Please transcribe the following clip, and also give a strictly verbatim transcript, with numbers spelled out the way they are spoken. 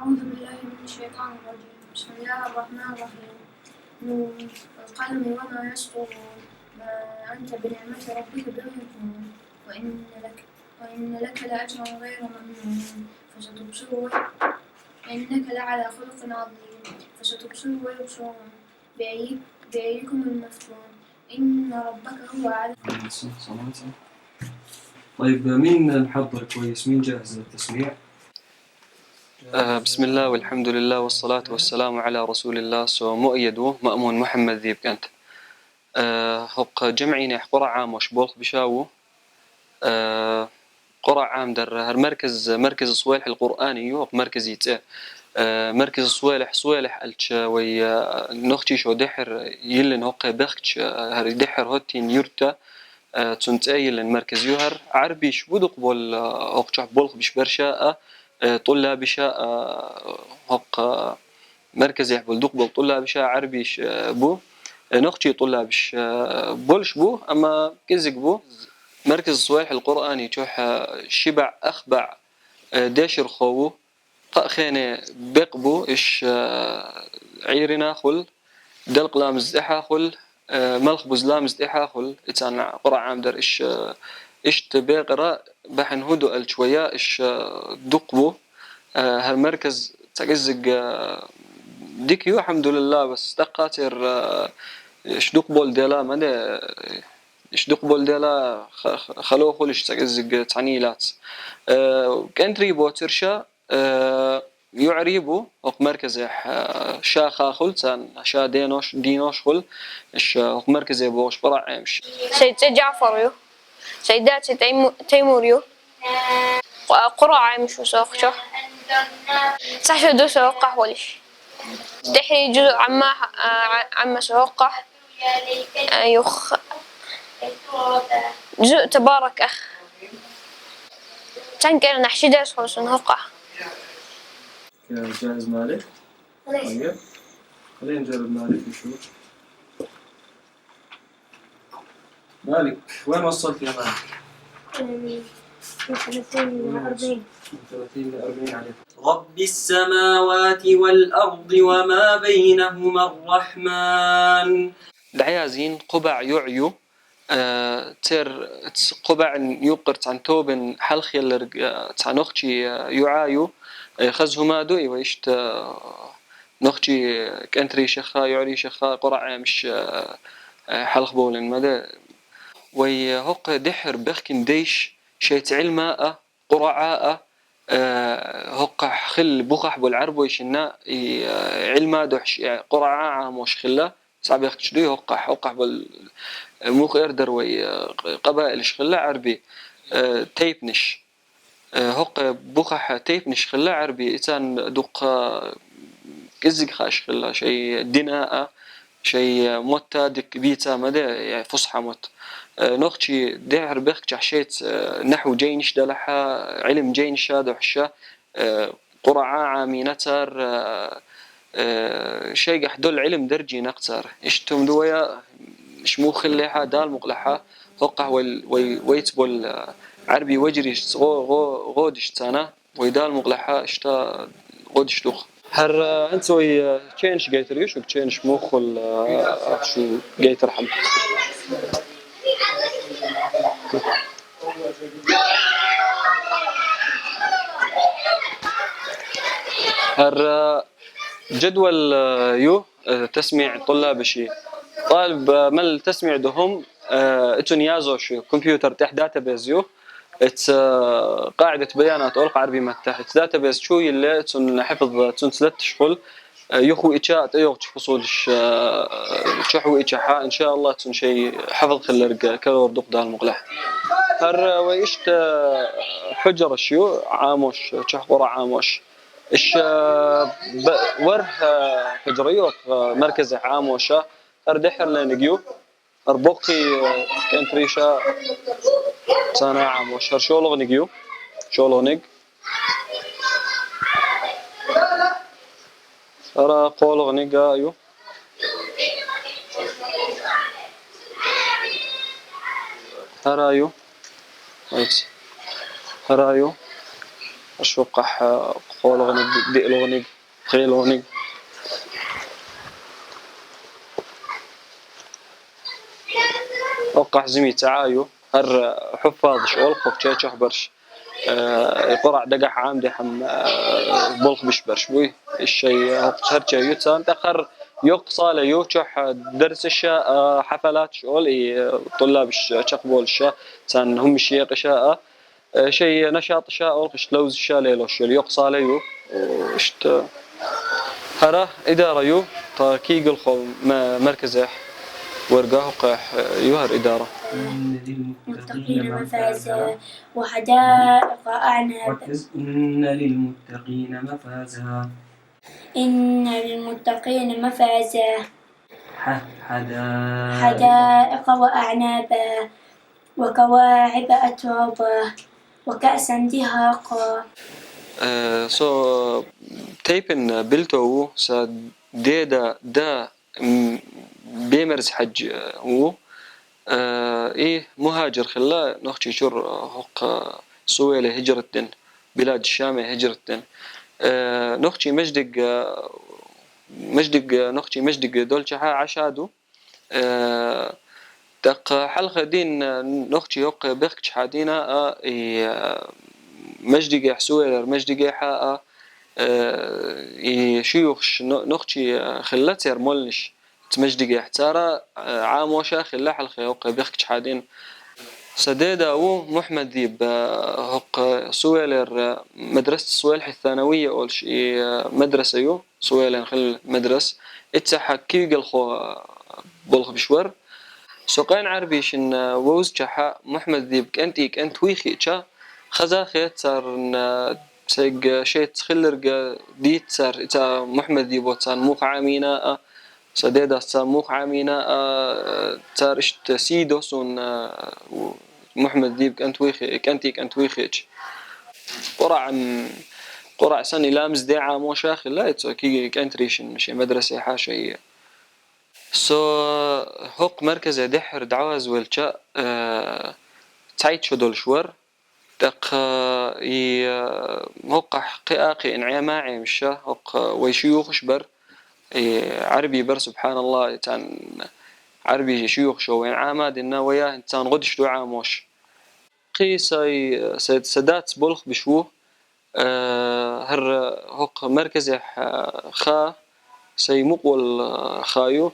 أعوذ بالله من الشيطان الرجيم. بسم الله الرحمن الرحيم. نون. والقلم وما يسطرون. ما أنت بنعمة ربك بمجنون. وإن لك، وإن لك لأجرا غير ممنون. فستبصر و-، وإنك لعلى خلق عظيم. فستبصر ويبصرون. بأي-، بأيكم المفتون. إن ربك هو أعلم. طيب، مين محضر كويس؟ مين جاهز للتسميع؟ آه، بسم الله والحمد لله والصلاة والسلام على رسول الله. So مؤيد ومأمون محمد ذيب كانت. آه، ܗܘܩ ܓܡܥܝܢ ܐܝܟ ܩܘܪܥܐ ܥܡܘܫ ܒܘܠܚ ܒܫܒܘ. ܐܗ، ܩܘܪܥܐ ܥܡ ܕܪ ܗܪ مركز، مركز صويلح القرآني ܝܘ، ܗܘܩ مركز ܝܬܐ. ܐܗ، مركز صويلح، صويلح ܐܠܟܐ ܘܝ، ܐܗ، ܢܘܚܟܝ ܫܘܕܗܪ ܝܠܗ ܗܘܩܐ ܒܚܟ، ܐܗ، ܗܪ ܕܗܪ ܗܘܬܝܢ ܝܘܪܬܐ، ܐܗ، ܬܘܢ ܬܐ ܝܠܗ مركز ܝܘܗܪ ܥܪܒܝ ܫܒܘܕ ܩܒܘܠ، ܐܗ، ܗܘܩ ܟܘܚ ܒܘܠܚ ܒܫ ܒܪܫܐ، ܐܗ، ܛܘܠܒܝ ܫܐ، ܐܗ، ܗܘܩ، ܐܗ، مركز ܝܗܒܠ ܕܘܩ ܒܘܠ ܛܘܠܒܝ ܫܐ ܥܪܒܝ ܫ، ܐܗ، ܒܘ، ܐܗ، ܢܘܚܟܝ ܛܘܠܒܝ ܫ، ܐܗ، ܒܘܠܫ ܒܘ، ܐܡܐ ܩܙܓ ܒܘ. مركز صويلح القرآني ܟܘܚ، ܐܗ، ܫܒܥ ܐܚܒܥ، ܐܗ، ܕܫܪ ܚܘܘ، ܩܐ ܐܚܪܢܐ ܒܩܒܘ ܝܫ، ܐܗ، ܥܝܪܝܢ ܐܟܘܠ، ܕܠܩ ܠܡܙ ܕܐܚ ܐܟܘܠ، ܐܗ، ܡܠܚ ܒܘܙ ܠܡܙ ܕܐܚ ܐܟܘܠ، ܐܝܬܢ ܩܘܪܥܐ ܥܡ ܕܪ ܝܫ، ܐܗ، ܝܫܬ ܒܩܪܐ ܒܚܢ ܗܘܕܘ ܐܠܟ ܘܝܐ ܝܫ، ܐܗ، ܕܘܩ ܒܘ، ܐܗ، ܗܪ مركز ܬܩܙܓ، ܐܗ، ܕܝܟ ܝܘ الحمد لله، ܒܣ ܬܩܬܪ، ܐܗ، ܝܫ ܕܘܩ ܒܘܠ ܕܝܠܗ ܡܢ، ܝܫ ܕܘܩ ܒܘܠ ܕܝܠܗ ܚ-، ܚ-، ܚܠܘ ܐܟܘܠ ܝܫ ܬܩܙܓ ܬܢܝܠܬ. ܐܗ، ܟܢ ܬܪܝ ܒܘ ܬܪܫܐ، ܐܗ، ܝܘܥܪܝ ܒܘ، ܗܘܩ مركز ܝܗ، ܐܗ، ܫܐ ܚܕ ܐܟܘܠ، ܬܢ ܫܐ ܕܝܢܘܫ، ܕܝܢܘܫ ܐܟܘܠ، ܝܫ، ܐܗ، ܗܘܩ مركز ܝܗ ܒܘ ܫ ܩܘܪܥܐ ܥܡ ܫ. ܣܝܕ ܓܥܦܪ ܝܘ. ܣܝܕ ܕܬܐ ܬܝܡ-، ܬܝܡܘܪ ܝܘ. ܩܘܪܥܐ ܥܡ ܫܘ ܣܘܚܟܘ. ܣܚܫܐ ܕܘ ܣܘܚܟܘ ܗܘܠܝܫ. ܕܗܪܝ ܓܘ ܥܡܐ، ܐܗ، ܥܡܐ ܣܘܚܟܘ. ܐܝܘܚ. ܓܘ تبارك ܐܝܟ. ܬܢ ܟܐ ܢܚܫܝ ܕܪܣ ܚܘܠܣܢ ܗܘܩܐ. جاهز مالك؟ طيب. خلينا نجرب مالك نشوف. مالك، وين وصلت يا مالك؟ من ثلاثين ل أربعين. من ثلاثين ل أربعين عليك. رب السماوات والأرض وما بينهما الرحمن. ܕܥܝܐ ܙܝܢ ܩܘܒܥ ܝܘܥܝܘ، ܐܗ، ܬܪ ܬ-، ܩܘܒܥ ܝܘܩܪ ܬܢ ܬܘܒܢ ܗܠ ܚܝܠܪ، ܐܗ، ܬܢ ܢܘܚܟܝ، ܐܗ، ܝܘܥܝܘ، ܐܗ، ܚܙ ܗܘܡܕܘ ܝܗܘܐ ܝܫܬ، ܐܗ، ܢܘܚܟܝ ܟܢ ܬܪܝ ܫܚܐ، ܝܘܥܪܝ ܫܚܐ، ܩܘܪܥܐ ܥܡ ܫ، ܐܗ، ܐܗ، ܗܠ ܚܒܘܠܢ ܡܕܐ. ܘܝ ܗܘܩ ܕܗܪ ܒܚܟܢ ܕܝܫ، ܫܝܬ ܥܠܡܐ، ܐܗ، ܩܘܪܥܐ، ܐܗ، ܗܘܩ ܚܠ ܒܘܚܚ ܒܘܠ ܥܪܒܘܝ ܫܢܐ، ܝ، ܐܗ، ܥܠܡܐ ܕܘܚ ܫ، ܐܗ، ܩܘܪܥܐ ܥܡܘܫ ܚܠܐ، ܣܒܚ ܟܕܘܝ ܗܘܩ، ܗܘܩ ܒܘܠ، ܐܗ، ܡܘܚ ܐܪܕܪ ܘܝ، ܐܗ، قبائل ܫ ܚܠܐ ܥܪܒܝ، ܐܗ، ܬܝܦܢܫ. ܐܗ، ܗܘܩ ܒܘܚܚ ܬܝܦܢܫ ܚܠܐ ܥܪܒܝ، ܐܝܬܢ ܕܘܩ، ܐܗ، ܩܙܓ ܚܫ ܚܠܐ، ܫܝ ܕܝܢܐܐ، ܫܝ ܡܘܬܐ ܕܝܟ ܒܝܬܐ ܡܕܐ، ܝܥܢܝ فصحى ܡܘܬ. ܐܗ، ܢܘܚܟܝ ܕܗܪ ܒܚܟ ܟܚܫܝܬ، ܐܗ، نحو ܓܝܢܫ ܕܠܚܐ، علم ܓܝܢܫ ܕܘܚܫܐ، ܐܗ، ܩܘܪܥܐ ܥܡܝܢܐ ܬܪ، ܐܗ، ܐܗ، ܫܝܓܚ ܕܘܠ علم ܕܪܓܝ ܢܩܬܪ. ܐܫܬܘܡ ܕܘܝܐ، ܫܡܘܚ ܠܗ ܕܠ ܡܘܩܠܚܐ، ܗܘܩ ܗܘ ܘܝ، ܘܝܬ ܒܘܠ، ܐܗ، ܥܪܒܝ ܘܓܪܝܫ ܓܘ، ܓܘ، ܓܘ ܕܫܬܢܐ. ܘܝ ܕܠ ܡܘܩܠܚܐ ܐܫܬܐ ܓܘ ܕܫܬܘܚ. ܗܪ، ܐܗ، ܐܢܬ ܘܝ، ܐܗ، ܟܝܢܫ ܓܝܬܪ ܝܘܫ، ܘܟܝܢܫ ܡܘܚܠ، ܐܗ، ܐܚܫܘ ܓܝܬܪ ܚܡ. ܗܪ، ܐܗ، جدول، ܐܗ، ܝܘ، ܐܗ، تسميع طلاب ܫܝ. طالب، ܐܗ، ܡܠ تسميع ܕܗܘܡ، ܐܗ، ܐܝܬܘܢ ܝܙܘܫ ܝܘ، كمبيوتر ܕܐܗ database ܝܘ. ܐܝܬ، ܐܗ، قاعدة بيانات ܐܘܠܩ ܥܪܒܝ ܡܬܚ. ܐܝܬ database ܟܘ ܝܠܗ، ܐܝܬܘܢ حفظ، ܐܝܬܘܢ ܬܠܬ ܫܚܘܠ، ܐܗ، ܝܘܚ ܘܐܝܟܐ ܛܝܘܚ ܟ فصول ܫ، ܐܗ، ܟܘܚ ܘܐܝܟܐ ܚܐ، إن شاء الله ܐܝܬܘܢ ܫܝ حفظ ܚܠܪܓ ܟܠܘܪ ܕܘܩ ܕܠ ܡܘܩܠܚ. ܗܪ ܘܝ ܐܫܬܐ حجرة ܫܝܘ، ܥܡܘܫ، ܟܚ ܩܘܪܥܐ ܥܡܘܫ. ܐܫ، ܐܗ، ܒ-، ܘܪܗ، ܐܗ، حجرة ܝܘ، ܐܗ، مركز ܥܡܘܫ. ܗܪ ܕܗܪ ܠܢ ܓܝܘ. ܗܪ ܒܘܩܝ، ܐܗ، ܟܢ ܬܪܝ ܫܚܐ ܬܢܐ ܥܡܘܫ. ܗܪ ܫܘܠܘܓ ܢܓܝܘ. ܫܘܠܘܓ ܢܓ. ܗܪ ܩܘܠܘܓ ܢܓ ܐܝܘ. ܗܪ ܐܝܘ. ܗܪ ܐܝܘ. ШуккӀахь, э, кхоалгӀаниг, диъалгӀаниг, пхеалгӀаниг. ХӀоккхахь зими ца Ӏа ю, хӀара хьуффазаш олу кху чечахь барш, э, и Къуръан дагахь Ӏамадехь-м, э, болх беш барш буй. Иштта шай хӀокху хӀара ча ю царна, тӀаккха хӀара йоккха сале ю, чохь дарсаша, э, хьафалаташ олу, и, э, тӀуллабаш чекхболуша, царна хӀумаш екъаша а. Э, шайн нашаташа олу, иштта ловзаша лелош йолу йоккха сале ю. Иштта хӀара идара ю, тхан куьйгалхо ма-, марказехь варга хӀокхахь, э, ю хӀара идара. للمتقين مفازا وحدائق أعنابا. إن للمتقين مفازا. إن للمتقين مفازا. حدائق وأعنابا وكواعب أترابا وكأسا دهاقا. Э, со тайпана Билто ву, сан деда да, м, Бемерза-Хьаьжа ву. Э, и мухӀажир хилла Нохчийчуьра, э, хӀокху Сувеле хӀижрат дина, билад Шаме хӀижрат дина. Э, нохчий маьждиг, э, маьждиг, э, нохчий маьждиг долчохь Ӏаш а ду. Э, тӀаккха хьалха дийна нохчий хӀокху бехкачохь дийна а, и, э, маьждигехь, Сувелера маьждигехь а, э, и шуьйхаш но-, нохчий, э, хилла церан молланаш. Цу маьждигехь цара, э, Ӏамоша хилла хьалха хӀокху бехкачохь дийна. Сан деда ву Мухьаммад-Диб, э, хӀокху Сувелера мадраса, Сувель-Хьиссановия олуш и, э, мадраса ю, Сувелен хилла мадраса. Иццахь куьйгалхо, э, болх беш вара. Со къен Ӏарбийшинна вовзачохь Мухьаммад-Диб кӀентий кӀант вуй хиъча, хаза хета царна, сайга шайца хилларг дийца цара, и ца Мухьаммад-Дибо царна муха Ӏамийна а, сан дедас царна муха Ӏамийна а, цара иштта сий до суна, Мухьаммад-Диб кӀант вуй хи-, кӀентий кӀант вуй хиъча. Къуръан, Къуръан санна и ламаз де Ӏамоша хилла, и цо куьйгалхо кӀентарийшинна шен мадрасехь шай. Со хӀокху марказе дуьххьара дӀавазвелча, э, цхьайтта шо долуш вара. ТӀаккха и, э, хӀокхахь кхиа а кхиъна Ӏема а Ӏемаш, хӀокху вай шуьйхаш бара. И Ӏарбий бара, субхьаналлахӀ, и царна Ӏарбий шуьйхаш вайна Ӏама а дина, вай а хӀинца царна гӀо деш ду Ӏамош. Кхин сай, сай, сан дас болх беш ву, э, хӀара хӀокху марказехь, э, ха, сай мукъа волу, э, ха ю.